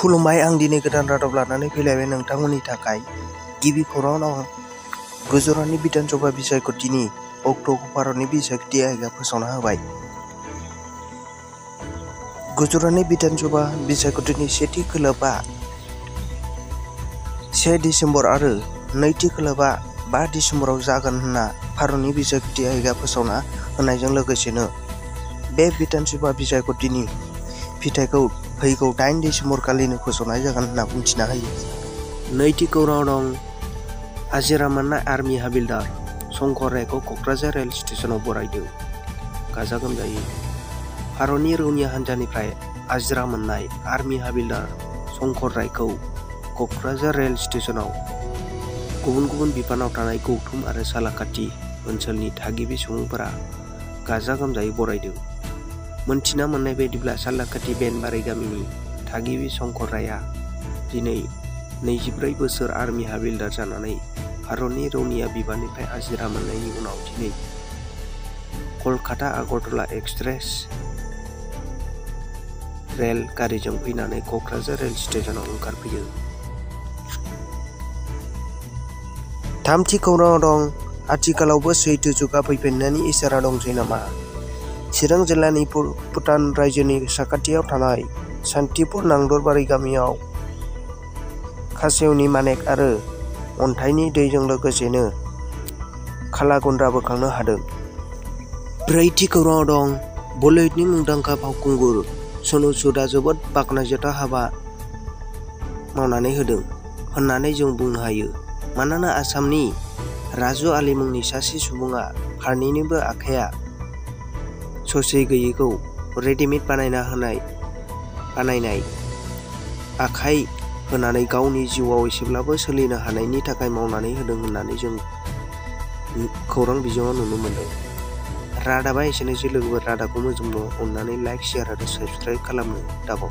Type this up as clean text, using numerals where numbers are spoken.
खुलुमबाय, आं दिनै गोदान रादाब लानानै फैलायबाय नोंथांमोननि थाखाय। गिबि खौराङाव गुजरातनि बिधान सभा बिसायख'थिनि अक्ट'खौ भारतनि बिसायख'थि आय'गआ फोसावना होबाय। गुजरातनि बिधान सभा बिसायख'थिनि सेथि खोलोबआ 1 दिसेम्बर आरो नैथि खोलोबआ 5 दिसेम्बराव जागोन होनना भारतनि बिसायख'थि आय'गआ फोसावना होनायजों लोगोसेनो बे बिधान सभा बिसायख'थिनि फिथायखौ फैगौ 8 दिसेम्बर खालिनो फोसावनाय जागोन होनना बुंथिना होयो। नैथि खौराङाव दं आजिरा मोननाय आर्मि हाबिलदार शंकर रायखौ क'क्राझार रेल स्टेशनाव बरायदों गाजा गोमजायै। भारतनि रौनिया हान्जानिफ्राय आजिरा मोननाय आर्मि हाबिलदार शंकर रायखौ क'क्राझार रेल स्टेशनाव गुबुन गुबुन बिफानाव थानाय गौतम आरो सालाकाथि ओनसोलनि थागिबि सुबुंफोरा गाजा गोमजायै बरायदों। मोनथिना मोननाय बायदिब्ला सालाकाथि बेनबारि गामिनि थागिबि शंकर रायआ दिनै 24 बोसोर आर्मि हाबिलदार जानानै भारतनि रौनिया बिफाननिफ्राय आजिरा मोननायनि उनाव दिनै कलकाता आगरतला एक्सप्रेस रेल गारिजों फैनानै क'क्राझार रेल स्टेशनाव ओंखारफैयो। थामथि खौराङाव दं आथिखालावबो सैथो जुगआ फैफिननायनि इसारा दंसै नामा? चिरां जिल्लानि भुटान रायजोनि साखाथियाव थानाय सान्तिपुर नांदरबारि गामियाव खासेवनि मानेक आरो अन्थाइनि दैजों लोगोसेनो कालागुन्द्रा बोखांनो हादों। ब्रैथि खौराङाव दं बलिउडनि मुंदांखा फावखुंगुर सनु सूदआ जोबोद बाखनायजाथाव हाबा मावनानै होदों होननानै जों बुंनो हायो। मानोना आसामनि राजु आली मुंनि सासे सुबुङा फारनैनिबो आखाइया ससे गैयैखौ रेडिमेड बानायनाय आखाइ होनानै गावनि जिउआव एसेब्लाबो सोलिनो हानायनि थाखाय मावनानै होदों होननानै जों खौरां बिजोङाव नुनो मोनदों। रादाबा एसेनोसै लोगोफोर। रादाबखौ मोजां मोनो अननानै लाइक, शेयार आरो साबस्क्राइब खालामनो दाबाव।